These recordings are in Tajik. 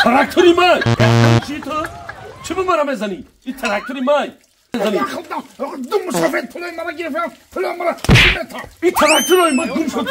Трактори ман! Чӣ ту? Чӣ ба мара мезанӣ? Ин трактори ман! Ду мусофир пулои мара гирифтам, пулои мара мета. Ин трактори ман гум шуд.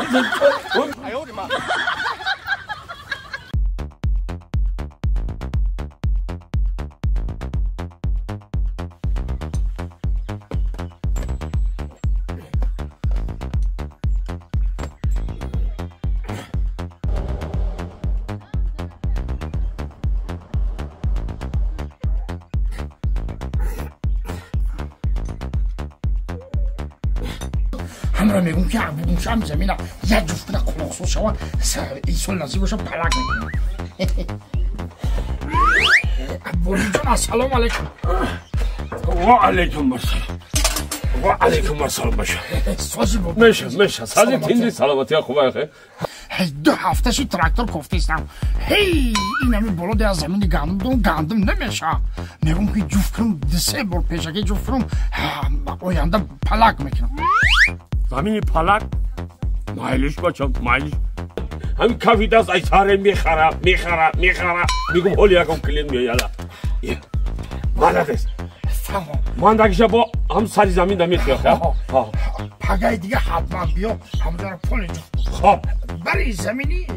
ҳамро мегӯм ки бугумшам замина як ҷуфт куна қулоқсоз шава, исол насиб боша палак мекунам. Бобиҷон, ассалому алайкум. Ва алайкум ассалом. Ва алайкум ассалом баша. Сози боб. Меша, меша. Сози тинди саломатия хуб ахе. Ду ҳафта шуд трактор кофтаистам. Ҳей, инами боло аз замини гандум дорам, гандум намеша. Мегӯм ки ҷуфт кунам, ду-се бор пешакӣ ҷуфт кунам, оянда палак мекунам. Замини палак? Майлиш бачам, майлиш. Ҳамин кафи даст ай саре мехара, мехара, мехара. Мегум ҳоли якам клиент меояд. Молодец. Ман дагиша бо ҳам сари замин да метиёх. Пагаи дига ҳатман биё, ҳамҷара поли ҷуфт. Хоб. Бари замини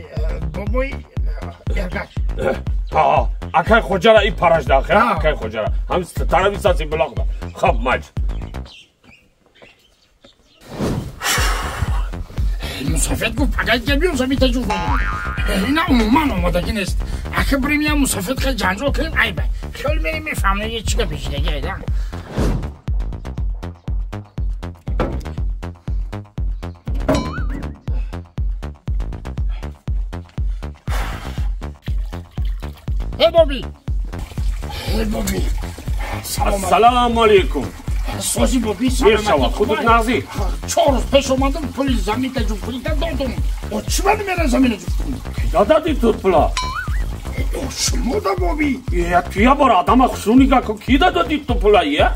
бобои Эргаш. Акай хоҷара и параш да, акай хоҷара. Ҳам тарафи саси булоқ да. Хоб, майлиш. Мусофир гуфт пагай дига биём замита ҷуфт мекунем. Ина умуман омодагӣ нест. Аки бирем я мусофир хел ҷанҷол кунем, айба. Хел мерем мефаҳмем чӣ гапи шидаги айда. Эй боби! Эй боби! Ассалому алайкум. Сози боби, саломатӣ. Худут нағзӣ. 4 рӯз пеш омадам, пули заминта ҷуфт кунида додум. О, чӣ бад мера замина ҷуфт кунӣ? Ки дададӣ ту пула? О, шумо да боби. Е, ту я бор адама хушрӯ нигаҳ кун, ки дададӣ ту пула, е?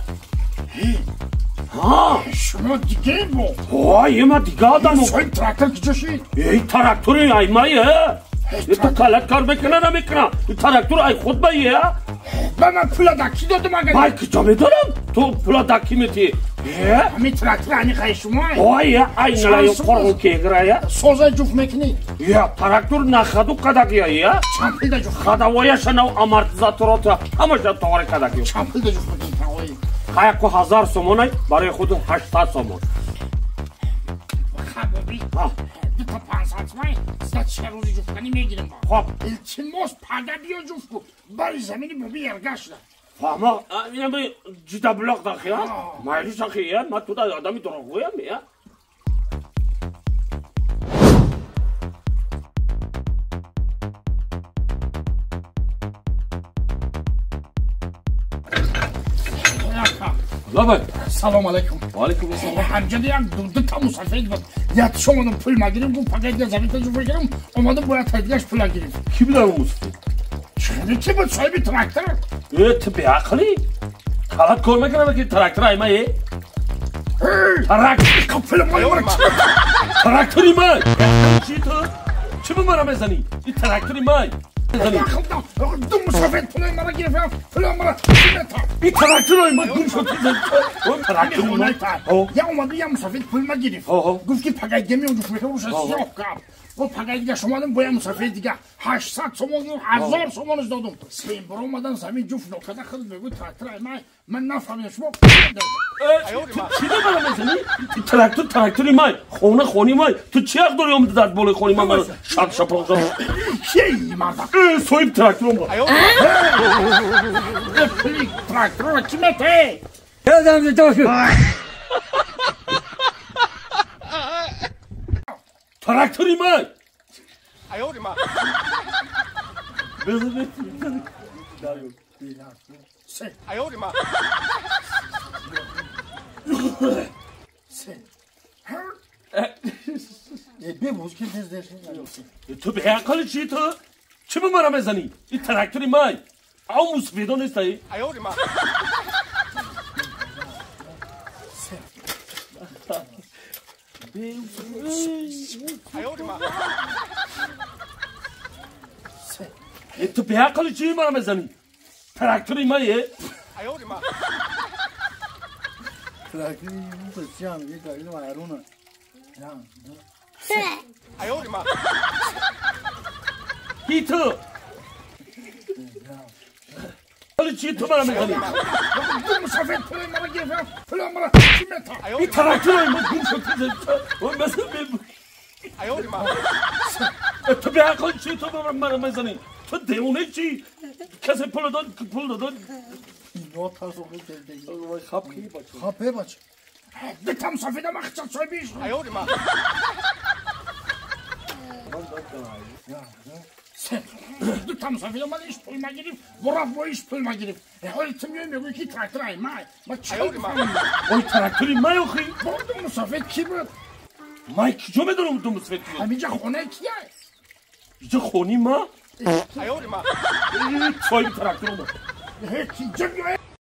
Ҳа? Шумо диге бо. О, ема дига адамо. Соҳиб трактор ки ҷо шид? Эй, трактори ай ма, е? Ту калат кор мекуна, намекуна? Трактор ай худ ба, е? Ба ман пула да ки додум агар? Ман куҷо медонам? Ту пула да ки метӣ? Е? Ҳамин трактор ани хай шумо? Ой, ай налаю қорғу кеграя. Созай ҷуфт мекунӣ? Е, трактор нахаду кадагия, е? Чанд пул да ҷуфт? Хадавояша нав амортизаторота ҳамаша товари кадагиё. Чанд пул да ҷуфт мекунӣ тағои? Хаяку 1000 сомонай, барои худ 800 сомон. Ха, боби. Дута 500 сомон, зда чӣ рӯзи ҷуфтканӣ мегирем ба. Хоб. Илтимос, пага биё ҷуфт ку. Бари замини боби Эргаш да. Фаҳмо, инами ҷида булоқ дахи, а? Майлиш ахи, е? Ман туда одами дурӯғгӯям, е? Лабай. Салом алайкум. Ва алайкум ассалом. Ҳамҷода як дута мусофир буд. Як омадам пул магирим, гуфт пагай дига заминта ҷуфт мекунам, омадам бояд тайдигаш пула гирифт. Ки буда он мусофир? Чӣ ки буд, соҳиби трактор? Э, ту беақлӣ? Калат кор мекунам ки трактор ай ма, е? Трактори ман! Чӣ ту? Чӣ ба мара мезанӣ? Ин трактори ман! Ду мусофир пулои мара гирифтам, пулои мара мета. Ин трактори ман гум шуд. Трактори ман. Я омаду я мусофир пул ма гирифт. Гуфт ки пагай дига меом ҷуфт мекунам, уша сиёҳ кард. Бо пагай дига шумадам, бо я мусофир дига 800 сомон, 1000 сомонаш додум. Сен бор омадан замин ҷуфт нокарда, худ мегӯ трактор ай ман, ман нафаҳмидам шумо. Чӣ ба мара мезанӣ? Трактор трактори ман, хона хони ман. Ту чӣ ҳақ дорӣ омада дар болои хони ман маро шап шапоқ зад? Ки марда? Соҳиб трактор омад. Пули тракторро ки метаҳӣ? Трактори ман! Се. Се. Бебоз ки тез Ту беақлӣ чӣ ту? Чӣ ба мара мезанӣ? Ин трактори ман. Ав мусофирдо нестаи? Се. ту беақли чӣ мара мезанӣ? Трактори мае? ки ту? ҳоли чӣ ту мара мезанӣ? Мусафед пули мара гирифт, пули мара чӣ мета? И трактори ма гум шуд. Ту беақли чӣ ту мара мезанӣ? Ту девона чӣ? Касе пул дод, пул дод. Хапе бача. Дута мусафеда ма хичат соҳибиш. Дута мусафеда ман иш пул нагирифт, бурафт бо иш пул нагирифт. Ҳоли ту меои мегӯӣ ки трактор ай май. Ма чӣ Ой, трактори май охи? Бо ду мусафед кӣ буд? Май куҷо медонам ду мусафед кӣ буд? Ҳаминҷа хонаи кия? Инҷа хони ма? Соҳиби трактор омад. Ҷа биёй.